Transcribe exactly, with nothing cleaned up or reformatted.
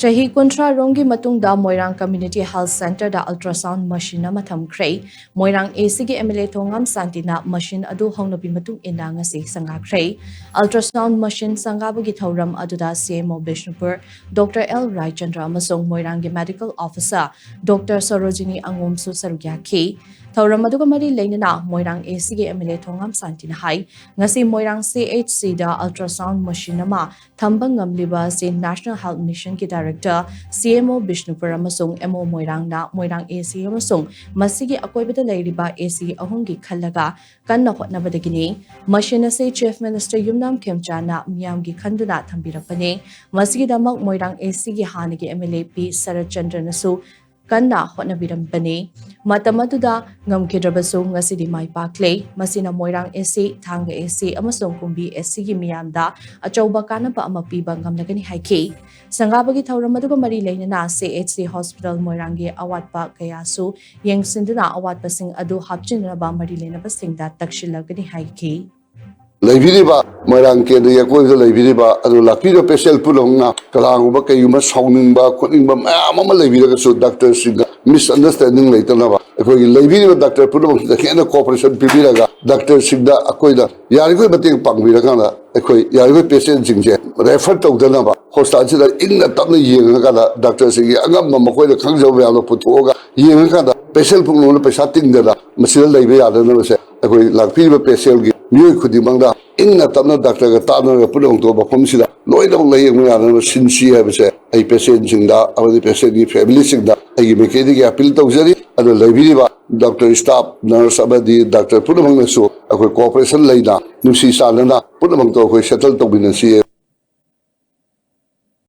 ꯆꯍꯤ ꯀꯨꯟꯊ꯭ꯔꯥ ꯔꯣꯝꯒꯤ ꯃꯇꯨꯡꯗ ꯃꯣꯏꯔꯥꯡ Community Health Centreꯗ ultrasound machine ꯑꯃ ꯊꯝꯈ꯭ꯔꯦ꯫ ꯃꯣꯏꯔꯥꯡ ACꯒꯤ MLA ꯊꯣꯉꯥꯝ ꯁꯥꯟꯇꯤꯅ machine ꯑꯗꯨ ꯍꯧꯅꯕꯤ ꯃꯇꯨꯡ ꯏꯟꯅ ꯉꯁꯤ ꯁꯪꯒꯥꯈ꯭ꯔꯦ꯫ Ultrasound machine ꯁꯪꯒꯥꯕꯒꯤ ꯊꯧꯔꯝ ꯑꯗꯨꯗ CMO Bishnupur Doctor L Raichandra ꯑꯃꯁꯨꯡ ꯃꯣꯏꯔꯥꯡꯒꯤ Medical Officer Doctor ꯁꯣꯔꯣꯖꯤꯅꯤ ꯑꯉꯣꯝꯁꯨ ꯁꯔꯨꯛ ꯌꯥꯈꯤ꯫ ꯊꯧꯔꯝ ꯑꯗꯨꯒ ꯃꯔꯤ ꯂꯩꯅꯅ ꯃꯣꯏꯔꯥꯡ ACꯒꯤ MLA ꯊꯣꯉꯥꯝ ꯁꯥꯟꯇꯤꯅ ꯍꯥꯏ, ꯉꯁꯤ ꯃꯣꯏꯔꯥꯡ CHCꯗ ultrasound machine ꯑꯃ ꯊꯝꯕ ꯉꯝꯂꯤꯕ ꯑꯁꯤ National Health Missionꯒꯤ Director, CMO Bishnupur ꯑꯃꯁꯨꯡ MO ꯃꯣꯏꯔꯥꯡꯅ ꯃꯣꯏꯔꯥꯡ AC ꯑꯃꯁꯨꯡ ꯃꯁꯤꯒꯤ ꯑꯀꯣꯏꯕꯗ ꯂꯩꯔꯤꯕ AC ꯑꯍꯨꯝꯒꯤ ꯈꯜꯂꯒ ꯀꯟꯅ ꯍꯣꯠꯅꯕꯗꯒꯤꯅꯤ꯫ Machine ꯑꯁꯤ Chief Minister ꯌꯨꯝꯅꯥꯝ ꯈꯦꯝꯆꯥꯟꯅ ꯃꯤꯌꯥꯝꯒꯤ ꯈꯟꯗꯨꯅ ꯊꯝꯕꯤꯔꯛꯄꯅꯤ꯫ ꯃꯁꯤꯒꯤꯗꯃꯛ ꯃꯣꯏꯔꯥꯡ ACꯒꯤ ꯍꯥꯟꯅꯒꯤ MLA ꯄꯤ ꯁꯔꯠꯆꯟꯗ꯭ꯔꯅꯁꯨ ꯀꯟꯅ ꯍꯣꯠꯅꯕꯤꯔꯝꯕꯅꯤ꯫ ꯃꯇꯝ ꯑꯗꯨꯗ ꯉꯝꯈꯤꯗ꯭ꯔꯕꯁꯨ ꯉꯁꯤꯗꯤ ꯃꯥꯏ ꯄꯥꯛꯂꯦ꯫ ꯃꯁꯤꯅ ꯃꯣꯏꯔꯥꯡ AC, ꯊꯥꯡꯒ AC ꯑꯃꯁꯨꯡ ꯀꯨꯝꯕꯤ ACꯒꯤ ꯃꯤꯌꯥꯝꯗ ꯑꯆꯧꯕ ꯀꯥꯟꯅꯕ ꯑꯃ ꯄꯤꯕ ꯉꯝꯂꯒꯅꯤ ꯍꯥꯏꯈꯤ꯫ ꯁꯪꯒꯥꯕꯒꯤ ꯊꯧꯔꯝ ꯑꯗꯨꯒ ꯃꯔꯤ ꯂꯩꯅꯅ CHC Hospital ꯃꯣꯏꯔꯥꯡꯒꯤ ꯑꯋꯥꯠꯄ ꯀꯌꯥꯁꯨ ꯌꯦꯡꯁꯤꯟꯗꯨꯅ ꯑꯋꯥꯠꯄꯁꯤꯡ ꯑꯗꯨ ꯍꯥꯞꯆꯤꯟꯅꯕ ꯃꯔꯤ ꯂꯩꯅꯕꯁꯤꯡꯗ ꯇꯛꯁꯤꯜꯂꯒꯅꯤ ꯍꯥꯏꯈꯤ꯫ ꯂꯩꯕꯤꯔꯤꯕ ꯃꯣꯏꯔꯥꯡ ꯀꯦꯟꯗ꯭ꯔꯒꯤ ꯑꯀꯣꯏꯕꯗ ꯂꯩꯕꯤꯔꯤꯕ ꯑꯗꯨ ꯂꯥꯛꯄꯤꯔꯤꯕ patient ꯄꯨꯝꯅꯃꯛꯅ ꯀꯅꯥꯒꯨꯝꯕ ꯀꯩꯒꯨꯝꯕ ꯁꯥꯎꯅꯤꯡꯕ ꯈꯣꯠꯅꯤꯡꯕ ꯃꯌꯥꯝ ꯑꯃ ꯂꯩꯕꯤꯔꯒꯁꯨ doctorꯁꯤꯡꯒ misunderstanding ꯂꯩꯇꯅꯕ ꯑꯩꯈꯣꯏꯒꯤ ꯂꯩꯕꯤꯔꯤꯕ doctor ꯄꯨꯝꯅꯃꯛꯁꯤꯗ ꯍꯦꯟꯅ cooperation ꯄꯤꯕꯤꯔꯒ doctorꯁꯤꯡꯗ ꯑꯩꯈꯣꯏꯅ ꯌꯥꯔꯤꯈꯣꯏ ꯃꯇꯦꯡ ꯄꯥꯡꯕꯤꯔꯀꯥꯟꯗ ꯑꯩꯈꯣꯏ ꯌꯥꯔꯤꯈꯣꯏ patientꯁꯤꯡꯁꯦ refer ꯇꯧꯗꯅꯕ hospitalꯁꯤꯗ ꯏꯪꯅ ꯇꯞꯅ ꯌꯦꯡꯉꯀꯥꯟꯗ doctorꯁꯤꯡꯒꯤ ꯑꯉꯝꯕ ꯃꯈꯣꯏꯅ ꯈꯪꯖꯕ ꯃꯌꯥꯝꯗꯣ ꯄꯨꯊꯣꯛꯑꯒ ꯌꯦꯡꯉꯀꯥꯟꯗ patient ꯄꯨꯝꯅꯃꯛꯅ ꯄꯩꯁꯥ ꯇꯤꯡꯗꯅ ꯃꯁꯤꯗ ꯂꯩꯕ ꯌꯥꯗꯅꯕꯁꯦ ꯑꯩꯈꯣꯏ ꯂꯥꯛꯄꯤꯔꯤꯕ patientꯒꯤ ꯃꯤꯑꯣꯏ ꯈꯨꯗꯤꯡꯃꯛꯅ ꯏꯪꯅ ꯇꯞꯅ doctorꯒ ꯇꯥꯟꯅꯔꯒ ꯄꯨꯝꯅꯃꯛꯇꯣ ꯃꯐꯝꯁꯤꯗ ꯂꯣꯏꯅꯃꯛ ꯂꯥꯌꯦꯡꯕ ꯌꯥꯅꯅꯕ ꯁꯤꯟꯁꯤ ꯍꯥꯏꯕꯁꯦ ꯑꯩ patientꯁꯤꯡꯗ ꯑꯃꯗꯤ patientꯒꯤ familyꯁꯤꯡꯗ ꯑꯩꯒꯤ ꯃꯥꯏꯀꯩꯗꯒꯤ appeal ꯇꯧꯖꯔꯤ꯫ ꯑꯗꯨ ꯂꯩꯕꯤꯔꯤꯕ doctor staff, nurse ꯑꯃꯗꯤ doctor ꯄꯨꯝꯅꯃꯛꯅꯁꯨ ꯑꯩꯈꯣꯏ cooperation ꯂꯩꯅ ꯅꯨꯡꯁꯤ ꯆꯥꯟꯅꯅ ꯄꯨꯝꯅꯃꯛꯇꯣ ꯑꯩꯈꯣꯏ settle ꯇꯧꯃꯤꯟꯅꯁꯤ꯫